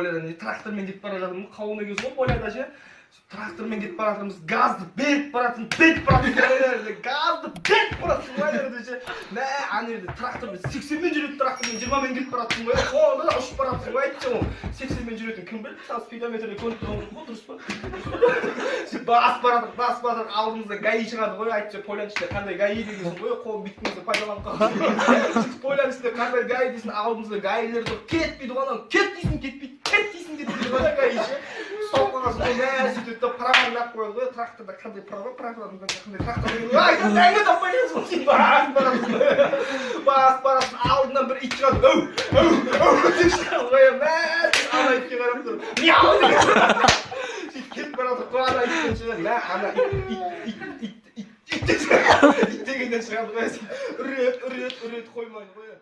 Полядан не трактормен кетіп бара жатырмын, қауын егесің ғой поляда ше. Трактормен кетіп бара жатырмыз, газды беріп баратсың, беріп баратсың, ана жерде газды беріп баратсың ғой ана жерде ше. Мә, ана жерде трактормен 80-мен жүретін трактормен 20-мен кетіп баратсың ғой, қолында да ұшып баратсың ғой, айтшы оны. 80-мен жүретін кім білді, саған спидометрде көрініп тұрған жоқ қой, дұрыс па? Сөйтіп басып баратыр, басып баратыр, алдымызда ГАИ шығады ғой, айтшы, поляның ішінде қандай ГАИ дегенсің ғой, қолын бүйткен кезде пайдаланып қалған. Сөйтіп поляның ішінде қандай ГАИ дейсің, алдымызда ГАИлер тұр, кетпейді ғой анау, кет дейсің, кетпейді, кет дейсің, кетпейді ғой ана ГАИ ше. Ұсталып қалған соң, мә, сөйтеді да праваңды алып қояды ғой, тракторда қандай права, правадан қандай трактор деген ғой, айтады, әңгіме таппай кетесің ғой, сен басып барасың, басып барасың, алдынан бір ит шығады, әу, әу, әу деп шығады ғой, мә, сен ана итке қарап тұрып, мяу деген. Сөйтіп кетіп бара жатыр ғой ана иттен ше, мә, ана ит, ит, ит, ит, ит, ит деп шығады, ит дегеннен шығады ғой, үреді, үреді, үреді, қоймайды ғой.